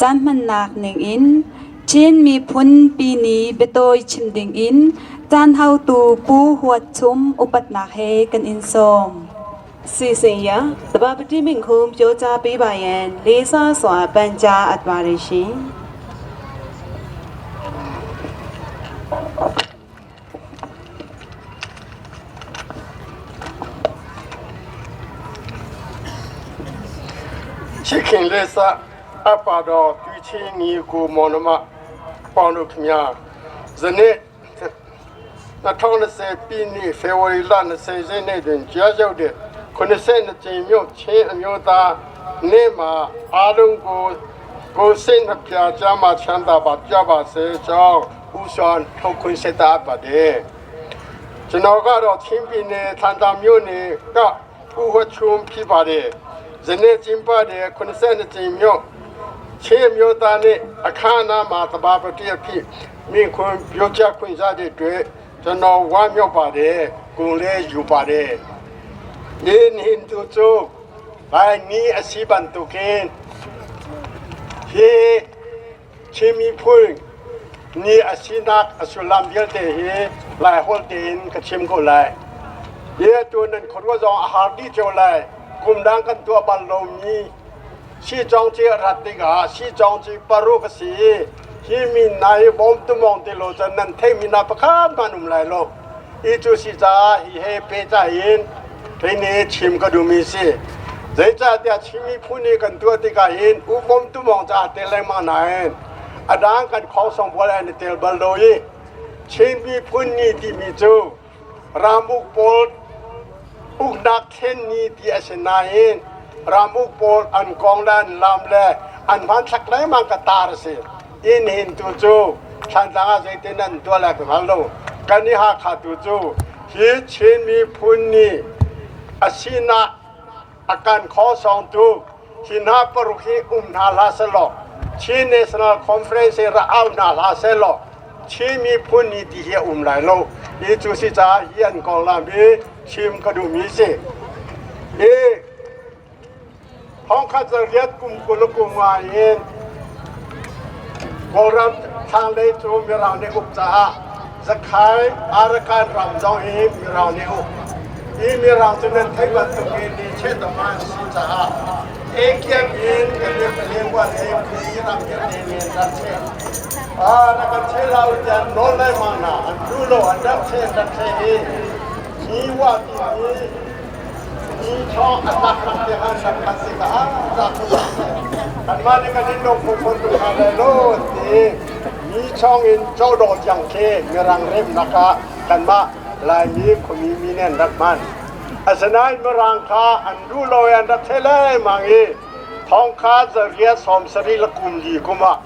Caan hmannak ningin Chin miphun pi ni biatawi chim dingin caan haotu Pu Huat Chum upatnak he kan in sawm. စီစဉ်ရသဘာပတိမင့်ခုံပြောကြားပေးပါရန်လေးစားစွာပန်ကြားအပ်ပါတယ်ရှင် ချစ်ခင်လက်စအပ်ပါတော်သူချင်းညီကိုမောင်နှမပေါင်းတို့ခင်ဗျာဇနေ့2020ပြည့်နှစ်ဖေဖော်ဝါရီလ20ရက်နေ့တွင်ကြားရောက်တဲ့82ကြိမ်မြောက်ချင်းအမျိုးသားနေ့မှာအားလုံးကိုကိုယ်စိတ်နှပြချမ်းသာချမ်းသာပါကြပါစေကြောင်းဦးစွာထုတ်ခွင့်ဆက်တာပါတယ် ကျွန်တော်ကတော့ချင်းပြည်နယ်ထန်တာမြို့နယ်ကဥဟချုံဖြစ်ပါတယ်။ဇနေ့ကျင်းပတဲ့82ကြိမ်မြောက်ချင်းအမျိုးသားနေ့အခမ်းအနားမှာတဘာပတိအဖြစ်မြင့်ခွန်ပြောကြားခွင့်ရတဲ့အတွက်ကျွန်တော်ဝမ်းမြောက်ပါတယ်။ကိုယ်လည်းယူပါတယ်။ယင်းဟင်တူချိုဘိုင်နီအစီဘန်တုကင်ဟေချင်းမီဖွင့် ni asinak asulam vialte hi lai hol tein ka chim ko lai ye tu nan khorwa zong a har di cheu lai kum dang kan tua bal lo mi si chong chi rat tikah si chong chi paru ka si hi mi nai bom tu mong ti lo chan nan thei mi na pakhat man um lai lo i chu si cha hi he pe cha in thei ni chim ka du mi si zeicahtiah Chinmi phun nih kan tuah tikah hin u bom tu mong ca tel lengmang nain a dang kan khong song pawl an i tel bal lo i Chin miphun ni timi cu ramuk pawl uknak thlen ni ti a si nain ramuk pawl an kong le an lam le an hmanthlak lengmang ka tar a si. Inn hin tu cu Thlantlang ah zeitin an tuah lai ka hngal lo. Kan i Hakha tu cu hi Chin miphun ni a sinak a kan khawsawngtu hi hna paruk hi um hna hlah sehlaw Chin National Conference hi ra au hna hlah sehlaw Chin miphun ni ti hi a um lai lo. Hi cu si caah hi an konglam hi chim ka duhmi si. Hi thongkhat zarriat kum 20 kum nga in Kawlram thlanglei cu Mirang nih uk caah Zakhai Arakan ram zong hi Mirang nih uk. Hi Mirang cu nan theih bantukin ni chetama an si caah ekiam in kan le Palewa le Khuzi ram vialte nih an rak cheh. Rak kan cheh hlah u tiah nawl lengmang hna. An duh lo, an rak cheh, an rak cheh i mi wa timi Kanmah nih kan in dawh phunphun tu hna lai lo ti mi chawng in cawdawh tiang khi mirang remnak ah kanmah Laimi khuami mi nih an rak hman. Asinain mirang kha an duh lo i an rak thei lengmang i thongkha zariat 70 le kum li kum ah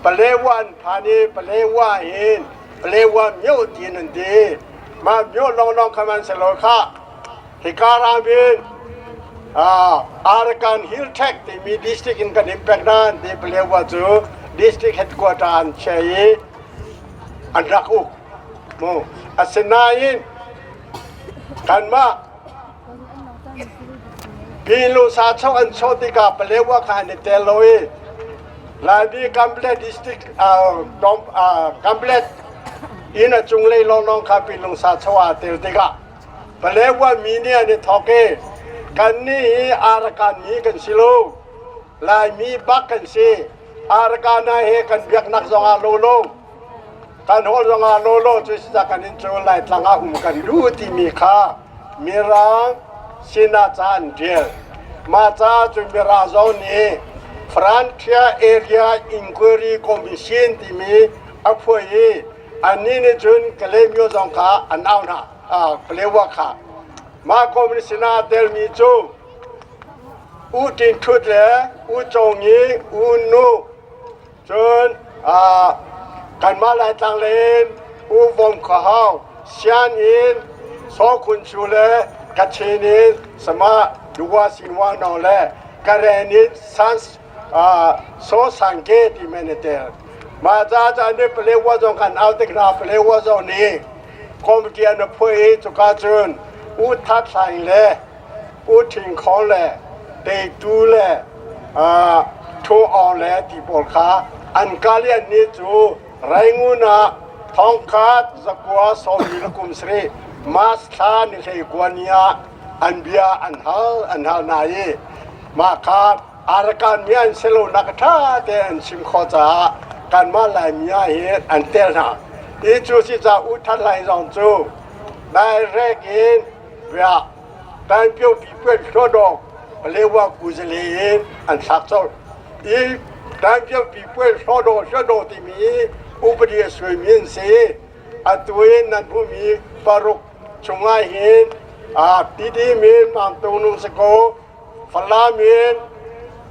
Palewa an phan i Palewa in Palewa myo tiin an ti. Mah myo lawnglawng kha man si lo khah. Hika ram in Arakan Hill Tract timi district in kan in pek nain ti Palewa cu district headquarter an chia i an rak uk. Mu asinain kanmah Pilu sa chok an chok tikah Palewa kha an i tel lo i Laimi Kamlet district Kamlet inn a cunglei lawnglawng kha Pilung sa chok aa tel tikah Palewa mi nih an i thawk i kannih hi Arakan mi kan si lo. Laimi bak kan si. Arakan ah he kan biaknak zong ah lo lo. Kan holh zong ah lo lo cu si kan in cu Laitlang ah um kan duh timi kha Mirang sinah ca an ṭial. Mah ca cu Mirang zong nih Frontier Area Inquiry Commission timi a phuah i Annih nih cun Kalaymyo zong kha an au hna, Palewa kha. Mah communist sinah aa telmi cu U Tin Htut le U Caw Ngi, U Nu, cun kanmah Laitlang lei in U Vom Kha Hau, Sian in Saw Khun Chu le Kachin in Sama Duwa Sinwa Naw le Karen in Sans Saw Sang Ke ti men i tel. Mah ca caan nih Palewa zong kan au tik hna Palewa zong nih committee an phuah i cuka cun U That Hlaing le U Thing Khawng le Teitu le Thu Aung le ti pawl kha an kal i annih cu Rangoon ah thongkhat zakua sawmli le kum sarih March thla ni 19 ni ah an bia an hal an hal hna i mah kha Arakan mi an si lonak ṭha tein an chim khawh caah kanmah Laimi ah hin an tel hna. Hi cu si caah U That Hlaing zong cu direct in bia Tanpio pipuan hluadawk Palewa kuzale in an thlak colh. I Tanpio pipuan hluadawk hluadawk timi upadi a suaimi an si. Atu in nan hmuhmi paruk chungah hin TD min Mang Tung Nung Sako, Falam in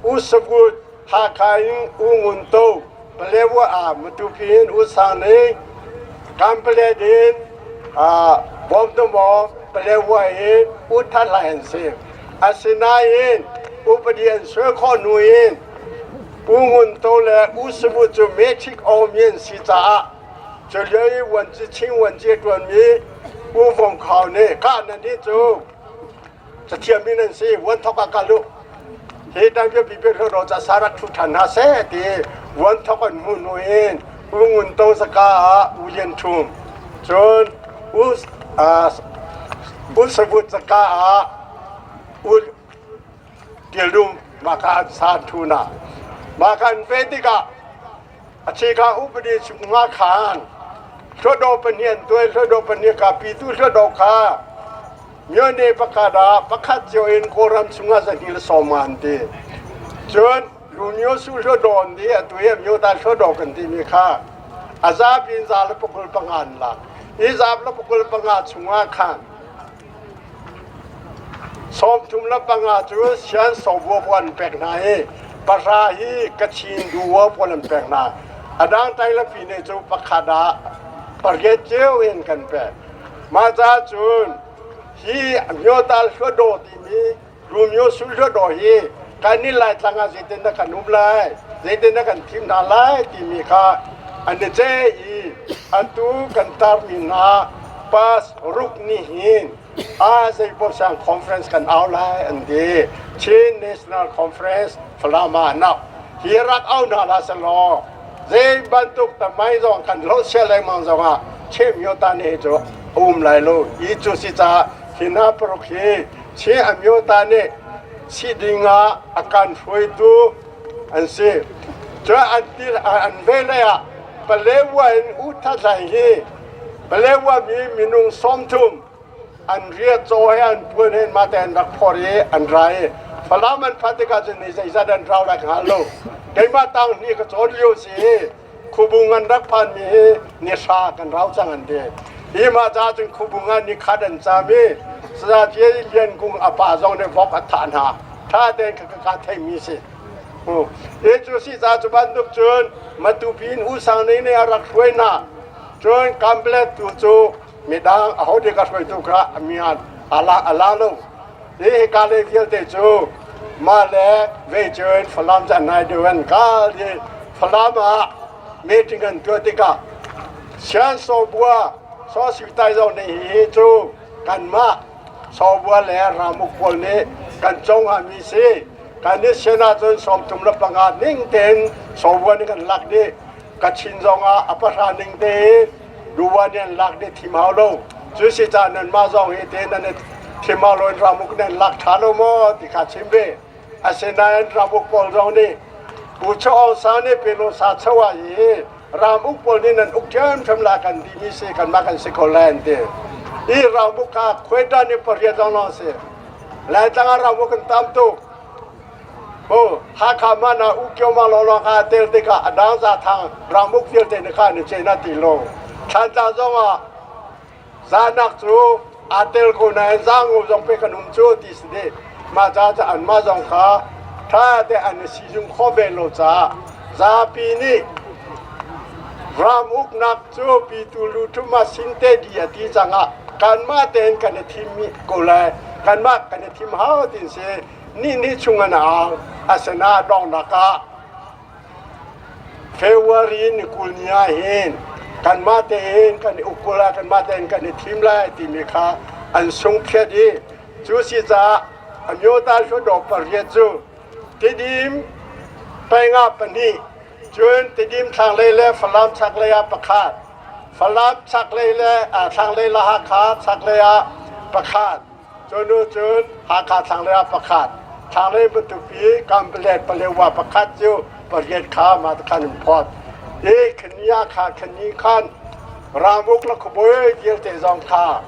U Sagut, Hakha in U Ngun To, Palewa ah Matupi in U Sang Ning, Kanpalet in Bawmtumaw, Palewa in U That Hlai an si. Asinain upadi an suai khawh hnu in Pu Ngun To le U Sagut cu meṭhik awmi an si caah culio i vuanci Chin vuanci a ṭuanmi Pu Vung Khau nih kah nan nih cu cathiammi nan si vuan thok ah kal u hi tang biapi biahlawh ca sarak ṭhu ṭhan hna seh ti vuan thok an hmuh hnu in U Ngun To zaka ah U Lian Ṭhum cun U U Savut zaka ah U Tial Dum mah kha an sa an ṭhu hna mah kha an ve tikah a chika upadi chungah khan hluatdaw pahnih an tuai hluatdaw pahnih kha pitu hluatdaw kha myone pakhat ah pakhat cio in kawlram chungah zahnih le sawm nga an ti cun lumyo su hluatdaw an ti atu hi myota hluatdaw kan timi kha a zapi in za le pakul panga an lak i za le pakul panga chungah khan 35 cu sian sawbua pawl an pek hna i pahra hi Kachin duwa pawl an pek hna. A dang tailapi nih cu pakhat ah pariat cio in kan pek. Mah caah cun hi Myotal Hluatdaw timi Rumyo Sul Hluatdaw hi kan i Laitlang ah zeitindah kan um lai, zeitindah kan thim hna lai timi kha an i ceh i atu kan tarmi hna pas ruk nih hin a zeipaoh conference kan au lai an ti. Chin National Conference Falam ah an au. Hi rak au hna hlah selaw zei bantuk tamai zong kan hloh sia lengmang zong ah Chin Myota nih cu a um lai lo. Hi cu si caah hi hna paruk hi Chin Amyota nih si ding ah a kan hruaitu an si. Cun an ti an ve lei ah Palewa in U That Hlaing hi Palewa mi minung 30 an riat caw he an puan he mah te an rak phor i an ra i Falam an phanh tikah cun ni zeizat an rau lai ka hngal lo. Keimah tang hnih ka cawn lio si i Khubung an rak phan mi hi ni hra kan rau cang an ti. Hi mah ca cun Khubung ah ni khat an caam i Sazaci Lian Kung a pa zong nih vok a thah hna. Tha tein ka ka thei mi si. Hi cu si ca cu bantuk cun Matupi in U Sang Ning nih a rak hruai hna. Cun Kampelet tu cu midang aho dik a hruaitu kha a mi ala ala lo. Hi hika le vialte cu mah le vei cun Falam cu an nai deuh an kal i Falam ah meeting an tuah tikah Sian Sawbua Saw Sui Tai zong nih hi cu kanmah Sawbua le Ramuk pawl nih kan cong mi si. Kan i sian ahcun 35 ning tein Sawbua nih kan lak dih. Kachin zong ah a pahra ning tein Duwa nih an lak dih thim hau lo. Cu si caah nanmah zong hi te nan i thim hau lo in ramuk nan lak ṭha lo maw ti kha chim ve. Asinain ramuk pawl zong nih Pu Chaw Aung San nih Pelo sa cho ah hi ramuk pawl nih nan uk ṭhiamṭhiam la kan timi si kanmah kan si ko lai an ti. Hi ramuk kha khuaita nih pariat lawng lawng si. Laitlang ah ramuk kan tam tuk. Hakha man ah U Kio Ma lawlaw kha tel tikah a dang za thang ramuk vialte nih khan i cen a ti lo. Thlantlang zong ah zanak cu aa tel ko nain zaango zong pe kan um cu ti si dih. Mah ca cu anmah zong kha ṭha te an i sizung khawh ve lo caah zapi nih ram uknak cu pitu lu ṭhum ah sinte di a ti cang ah kanmah tein kan i thim ko lai kanmah kan i thim hau tin si Ni ni chung an au. Asina donghnak ah February ni 20 ni ah hin kanmah tein kan i uk lai, kanmah tein kan i thim lai timi kha an sung phiat i cu si caah Amyota Hluttaw pariat cu Tidim. Peng ah pahnih, cun Tidim thlanglei le Falam chaklei ah pakhat, Falam chaklei le thlanglei le Hakha chaklei ah pakhat, cun cun Hakha thlanglei ah pakhat, thlanglei Matupi, Kanpalet, Palewa pakhat cu pariat kha mah khan an phawt. I khani ah kha khani khan ramuk le khuabawi vialte zong kha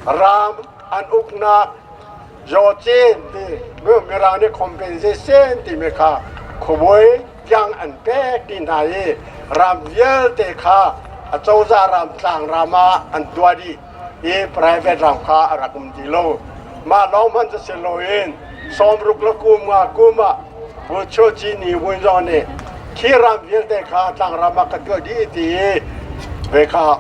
ram an uknak Yawcin ti Mirang nih compensation timi kha khuabawi tiang an pek ti hna i ram vialte kha acozah ram tlangram ah an tuah dih i private ram kha a rak um ti lo. Mah lawng hmanh cu si loin sawmruk le kum nga kum ah Pu Cho Ci Ni Wun zong nih khi ram vialte kha tlangram ah ka tuah dih ti i ve kha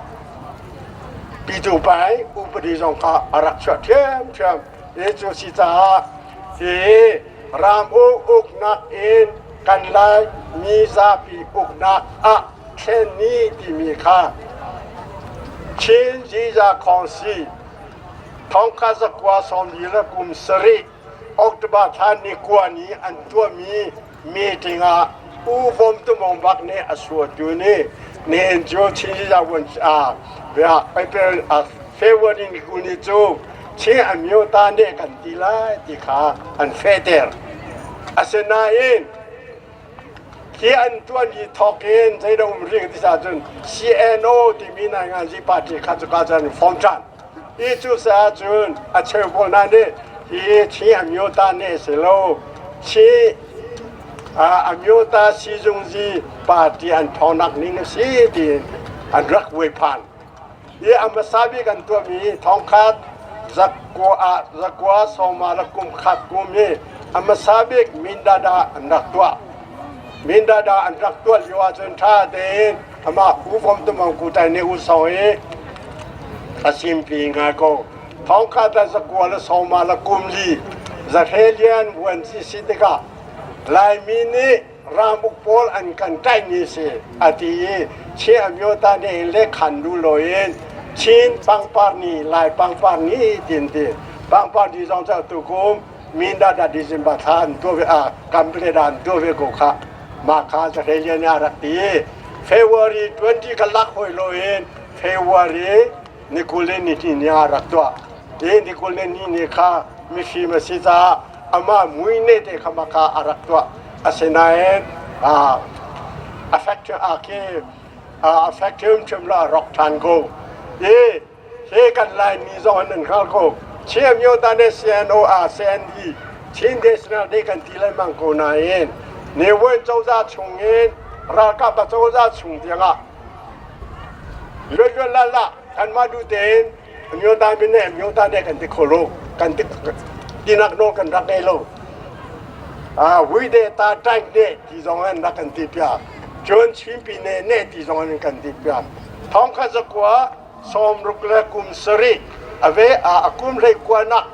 Pitu pai upadi zong kha a rak chuah ṭhiamṭhiam. Hi cu si caah hi ram uknak in kan Lai mi zapi uknak ah thlen ni timi kha Chin Ziza Khawngsi thongkhat zakua sawmli le kum sarih October thla ni kua ni an tuahmi meeting ah U Vom Tumong bak nih a suatu nih nihin cu Chin Ziza Wun bia April February ni ku ni cu Chin Amyota nih kan ti lai ti kha an fehter. Asinain hi an tuan i thawk in zeidah um ring ti cun CNO timi Nainganzi party kha cu ka cun form ṭhan. Hi cu caah cun a cheu pawl hna nih hi Chin Amyota nih a si lo. Chin Amyota Sizungzi party an ṭhawnak ning a si tiin an rak vuaiphan. Hi a hmasa bik an tuahmi thongkhat zakua zakua sawma le kum khat kum hi a hmasa bik Mindada an rak tuah. Mindada an rak tuah lio ahcun ṭha tein amah U Vom Tumong Kutai nih U Song i a simpi ngai ko. Thongkhat le zakua le sawma le kum li Zahre Lian vuanci si tikah Laimi nih ramuk pawl an kan ṭaihmi si a ti i Chin Amyota nih le khan lu loin Chin pangpar ni Lai pangpar ni tin ti pangpar ni zong cu tukum Mindada December thla an tuah ve a kample da an tuah ve ko kha mah kha Zahre Lian nih a rak ti i February 20 ka lak hoi loin February ni kul le ni hnih ni ah rak tuah i ni kul le ni ni kha mifim a si caah amah mui ne te kha maka a rak tuah asinain affect a ke affect hrimhrim la rak ṭhan ko i he kan Laimi zong an hngal ko Chin Myo ne CNO a CND Chin National Day kan ti lengmang ko nain Ne Win cozah chungin ralkap a cozah chung tiangah luat la la kanmah duh tein myo ta min ne myo ta ne kan ti kho lo kan ti tinak nawl kan rak ngei lo a hui de ta tank ne ti zong an rak kan ti pia cun Chinpi ne ne ti zong an kan ti pia thong kha zakua sawmruk le kum sarih ave a akum hlei kua nak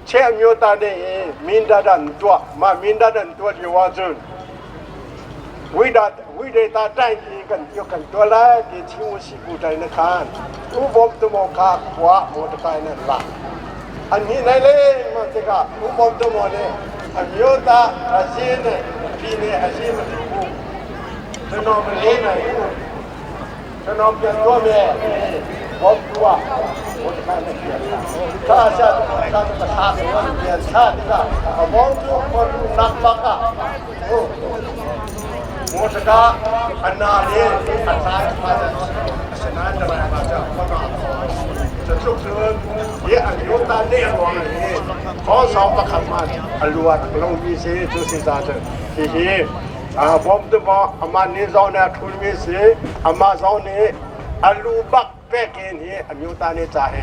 che myo ta ne minda dan tua ma minda dan tua lio ah cun ဝိဒေတာတိုင်းဒီကန်ပြောကန်တော်လာဒီချင်းဝစီကူတိုင်းနခန်ဥဘောတမောခါခွာမောတကိုင်းနဲ့လာအနိနိုင်လေမတကဥဘောတမောနဲ့အမျိုးသားအစင်းနဲ့ပြည်နယ်အစင်းမတူဘူးကျွန်တော်မလေးနိုင်ဘူးကျွန်တော်ပြန်တော့မယ်ဘောတူမောတကိုင်းနဲ့ပြန်သာရှာသာသာပြန်သာကအဘောတူဘောတူနတ်ပါကဟုတ် မောတကအနာလေးအတိုင်းပါတဲ့စနန်တရပါကြဘာကจะทุกเรื่องเยอะยุตาเนี่ยของนี่ขอสองประคับมันอลัวลงมีสีทุสิตาเจทีทีအာဘုံတမအမနေဆောင်နဲ့ထူမီစီအမဆောင်နေအလူဘတ်ပဲကင်းဟအမျိုးသားနေကြဟဲ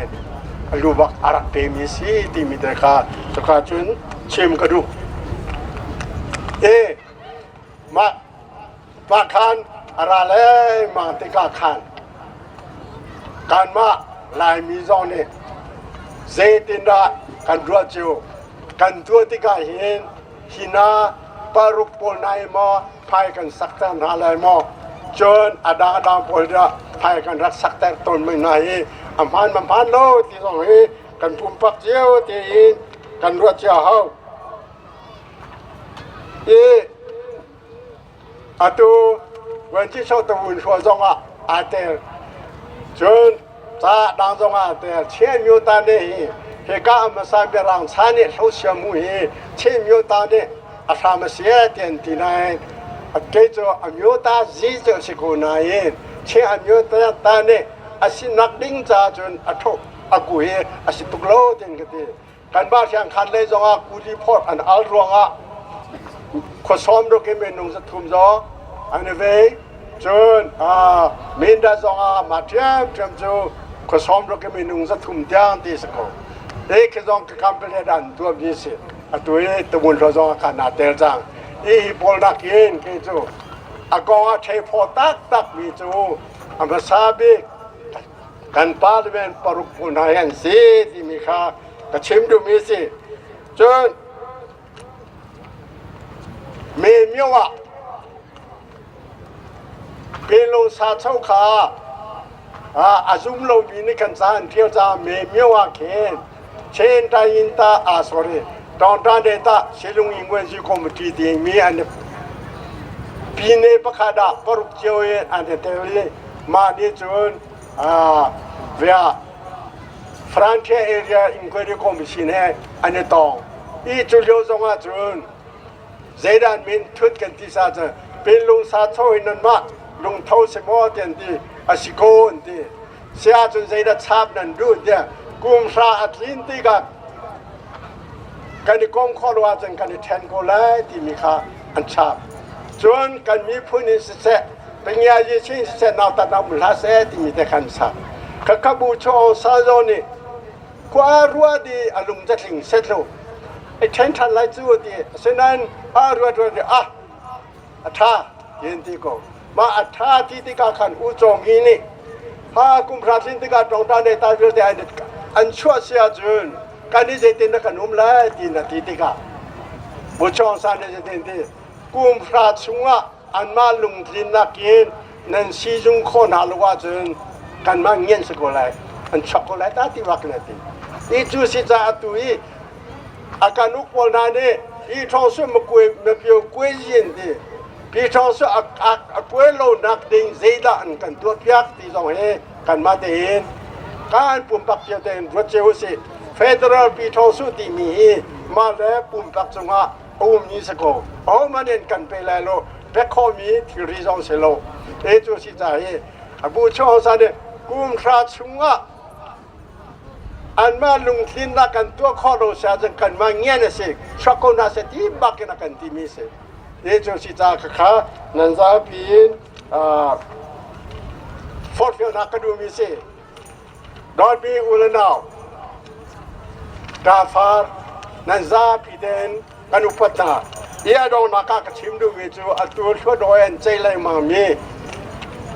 အလူဘတ်အရပေမီစီတီမီတခါတခါချွန်းချင်းကဒူအေမ ปะคันอะไรเลยมาติกาคันการมาลายมีซองนี่เซตินดากันรัวจิวกันตัวติกาเห็นหินาปารุกปนายมอพายกันสักแต่นาลายมอจนอดาดามปนดาพายกันรักสักแต่ตนไม่นายอัมพานมันพานโลที่สองเฮกันปุ่มปักเจียวที่กันรัวเจียวเฮาเอ Atu Vuanci Tawun Hrual zong ah aa tel. Cun ca dang zong ah aa tel. Chin Myota nih hi hika a hmasa biarang chan nih hlosia mu hi Chin Myota nih a hram a si ti an ti nain kei cu a myota zi cu a si ko nain Chin a myota nih a sinak ding caah cun a ṭho a ku hi a si tuk lo tin ka ti. Kanmah Hriangkhan lei zongah kuli phorh an al ruangah khuasawm ruk in minung 300 zong an i vei. Cun Mindat zongah mah ṭhiamṭhiam cu khuasawm ruk in minung 300 tiang ti si ko. Hi khi zong ka company an tuahmi si. Atu i Tamunhlo zong ah khan aa tel cang. Hi hi pawl nakin kei cu a kong ah ṭhei-phaw taktakmi cu a hmasa bik kan parliament paruk pawl hna hi an si timi kha ka chim duhmi a si. Cun me myo ah Pelung sa cho kha a zum lomi nih kan ca an ṭial caah me myo ah khin Chen Tayin ta ah sorry Tawngtan de ta Shilung Ingwenzi Committee timi an pine pakhat ah paruk cio in an i tel i mah nih cun via Frontier Area Inquiry Commission he an i tong. I cu lio zong ah cun zeidan min thut kan ti sa cu pinlung sa cho in nanmah lungtho si maw ti an ti a si ko an ti. Si ahcun zeidah chap nan duh tiah kum hra a tlin tikah kan i kom khawh lo ahcun kan i ṭhen ko lai timi kha an chap. Cun kan miphun in siseh, Pingia chin siseh nautat um hlah seh timi te khan chap. Khakhabu Chaw Sazo nih khua rua di a lung zatling set lo. I ṭhen ṭhan lai cu ti asinain a ruat ruat ah a ṭha ti an ti ko. Mah a ṭha ti tikah khan U Caw Mi nih ha kum hra tlin tikah ṭawngṭa nei ta vialte an chuah si ahcun kan i zeitin dah kan um lai ti na ti tikah Bu Chawng San nih zeitin ti kum hra chungah anmah lungtlinnak in nan sizung khawh hna lo ahcun kanmah ngian si ko lai an chuak ko lai ta ti bak na ti. I cu si caah atu i a kan uk pawl hna nih hi ṭhawng su mapio kuai yin ti pi ṭhawng su a kuai lo nak ding zeidah an kan tuahpiak ti zong hi kanmah tein kan pumpak cio tein ruat cio usih. Federal pi ṭhawng su timi hi mah le pumpak cungah a ummi si ko. Ahohmanh in kan pe lai lo, pek khawhmi thilri zong si lo. E cu si ca hi a bu chung sa nih kum hra chungah anmah lungtlinnak kan tuah khawh lo si ahcun kanmah ngian a si chuak ko hna seh ti bak in a kan timi si. Te cu si ca khakha nan zapi in forhfialnak ka duhmi si. Dawtmi u le nau, ṭafar nan zapi tein kan upat hna. Hi a donghnak ah ka chim duhmi cu atu hluatdaw an ceih lengmang mi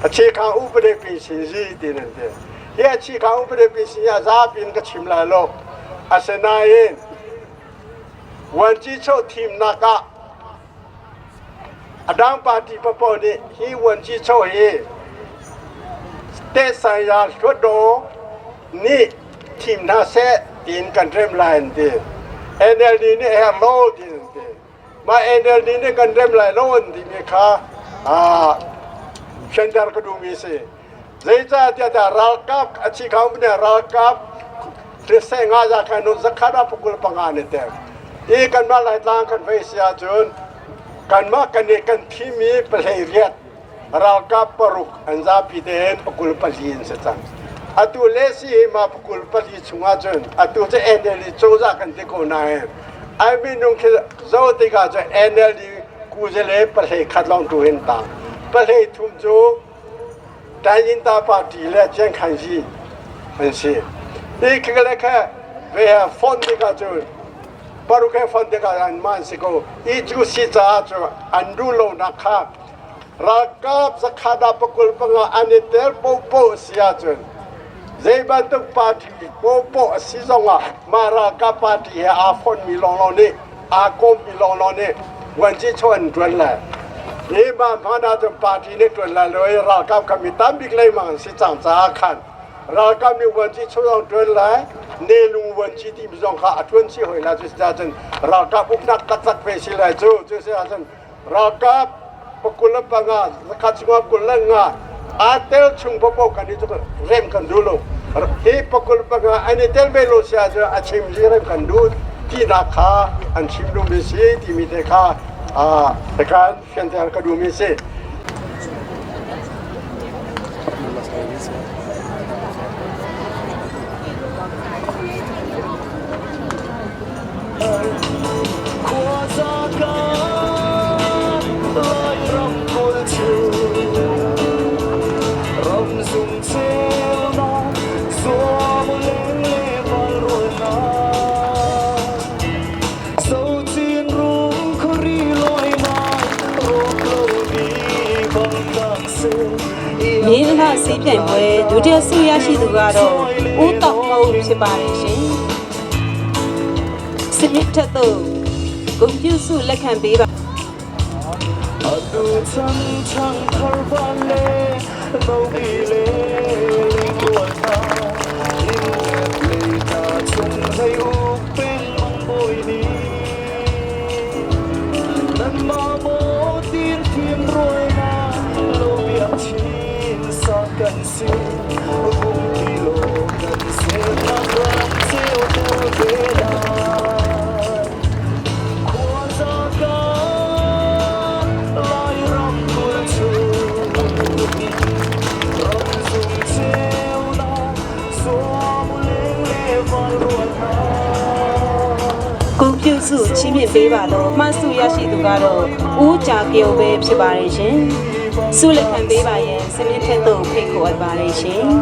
a chikhang upade pin sin zi ti nan ti. Hi a chikhang upade pin sin a zapi in ka chim lai lo. Asinain vuanci cho thimnak ah a dang party papoh nih hi vuanci cho hi state saya hluatdaw nih thim hna seh tiin kan rem lai an ti. NLD nih a herh lo tiin an ti. Mah NLD nih kan rem lai lo an timi kha fianter ka duhmi a si. Zeicahtiah dah ralkap a thi kho nih ralkap hriseh nga za khan nun zakhat ah pakul panga an i tel. I kanmah Laitlang kan vei si ahcun kanmah kan i kan thimi pahlei riat ralkap paruk an zapi tein 24 an si cang. Atu le si hi ma 24 chungah cun atu cu NLD cozah kan ti ko nain ai minung khi zo tikah cun NLD kuzale pahlei khat lawng tu hin tang. Pahlei thum cu Tayinta party le Chiangkhanzi an si. Hi khi le kha ve phone tikah cun paruk he phone tikah an man si ko. I cu si caah cu an duh lonak kha ralkap zakhat ah 25 an i tel popo si ahcun zei bantuk party popo a si zongah mah ralkap party he aa fonmi lawnglawng nih aa kawmmi lawnglawng nih vuanci chaw an ṭuan lai. Hi mah hman ahcun party nih ṭuan lai lo i ralkap kha mi tambik lengmang an si cang caah khan ralkap nih vuanci chaw zong ṭuan lai nelung vuanci timi zong kha a ṭuan chih hoi lai cu si ahcun ralkap uknak taktak ve si lai cu cu si ahcun ralkap. 25, zakhat chungah 25 aa tel chung paohpaoh kan i rem kan duh lo. Hi 25 an i tel ve lo si ahcun a chim hi rem kan duh tinak kha an chim duhmi si timi te kha kan fianter ka duhmi si. မင်းလှစီးပြိုင်ပွဲဒုတိယဆုရရှိသူကတော့ဦးတောက်မုံဖြစ်ပါတယ်ရှင်။စနစ်ထက်သို့ဂုဏ်ပြုဆုလက်ခံပေးပါ Tu chang chang thar van le no bi le ling rual na in le ta chung thei u peng mang boi ni nan ma mo tin thim roi na lo biak chin sa kan si kum ti lo kan se na ram cheu tu ve lai khua za ka lai ram kul chu ram zum cheu na zuam leng le val rual na ဂုဏ်ပြုဆုချီးမြှင့်ပေးပါတော့မှတ်ဆုရရှိသူကတော့ဦးကြာကျော်ပဲဖြစ်ပါတယ်ရှင်။ဆုလက်ခံပေးပါရင်စနစ်ထက်သို့ဖိတ်ခေါ်အပ်ပါတယ်ရှင်။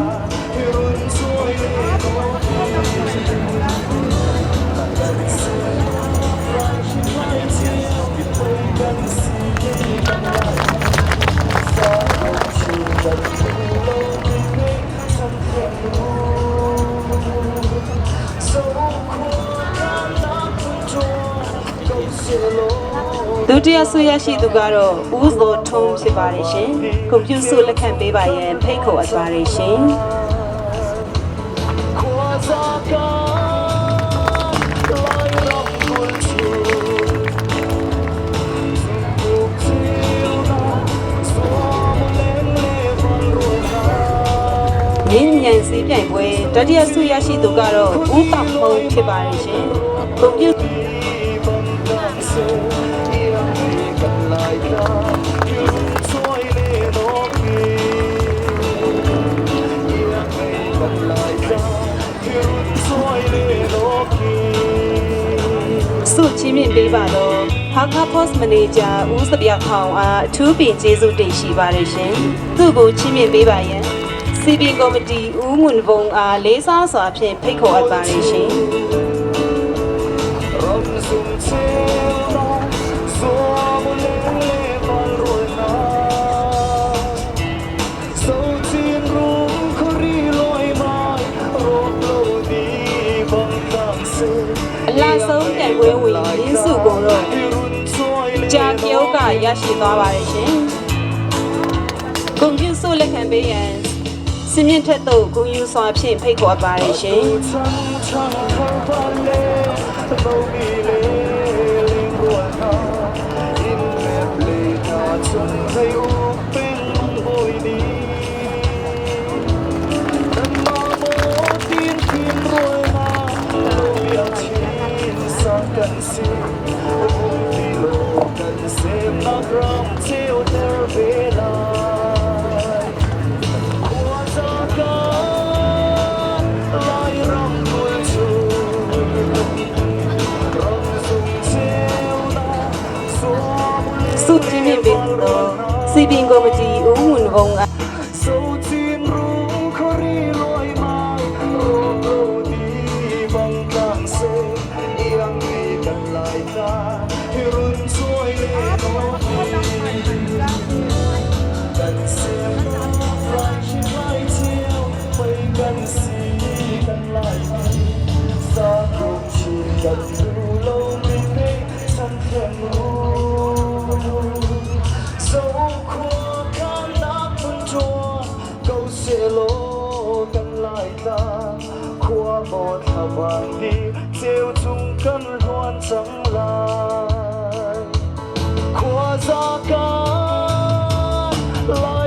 ဒုတိယဆုရရှိသူကတော့ဦးဇော်ထွန်းဖြစ်ပါတယ်ရှင်။ကွန်ပျူဆုလက်ခံပေးပါရန်ဖိတ်ခေါ်အပ်ပါတယ်ရှင်။ Khua za ka lai ram kul chu uk chiu na zuam leng le val rual na မြင်းမြန်စည်းပြိုင်ပွဲတတိယဆုရရှိသူကတော့ဦးတောင်မုံဖြစ်ပါတယ်ရှင်။ကွန်ပျူ bang tang se iang ni kan lai ta yun choi le no ki iang ni kan lai ta yun choi le no ki ဆုချီးမြှင့်ပေးပါတော့ဟာခါ Post Manager ဦးစပြခေါင်အားအထူးပင်ကျေးဇူးတင်ရှိပါတယ်ရှင်။သူ့ကိုချီးမြှင့်ပေးပါရန်စီပင်ကော်မတီဦးငွန်ဘုံအားလေးစားစွာဖြင့်ဖိတ်ခေါ်အပ်ပါတယ်ရှင်။ Ram zum cheu na zuam leng le val rual na so chin rung khori loi mai rok lo ni bang tang se အလားဆုံးပြိုင်ပွဲဝင်ရင်းစုကိုတော့ Irun choi le ကြာကျော်ကရရှိသွားပါတယ်ရှင်။ကွန်ပျူဆုလက်ခံပေးရန်စင်မြင့်ထက်သို့ဂုဏ်ယူစွာဖြင့်ဖိတ်ခေါ်အပ်ပါတယ်ရှင် Tu chang chang thar van le no mi le ling rual na in mep le ta chung thei u peng mang boi ni nan ma mo tin thim rual na lo biak chin sa kan si vung ti lo kan sem na ram cheu ter ve lai khua za ka lai ram kul chu ram zum cheu na zuam ။ဆုချင်းမြင့်ပေးတော့စီပင်ကော်မတီဦးငွန်ဘုံအား So chin rung khori loi mai rok lo ni bang tang se iang ni kan lai ta hirun chuai le no ni kan sem na lai shi lai chiu pei kan si kan lai ni sa kong chi kan lu lo mi pe chan them ru So khua kan nak phun chua câu se lo kan lai tla khua bo thla vang đi chiều chung kan luan chẳng lai khua za ka Lai.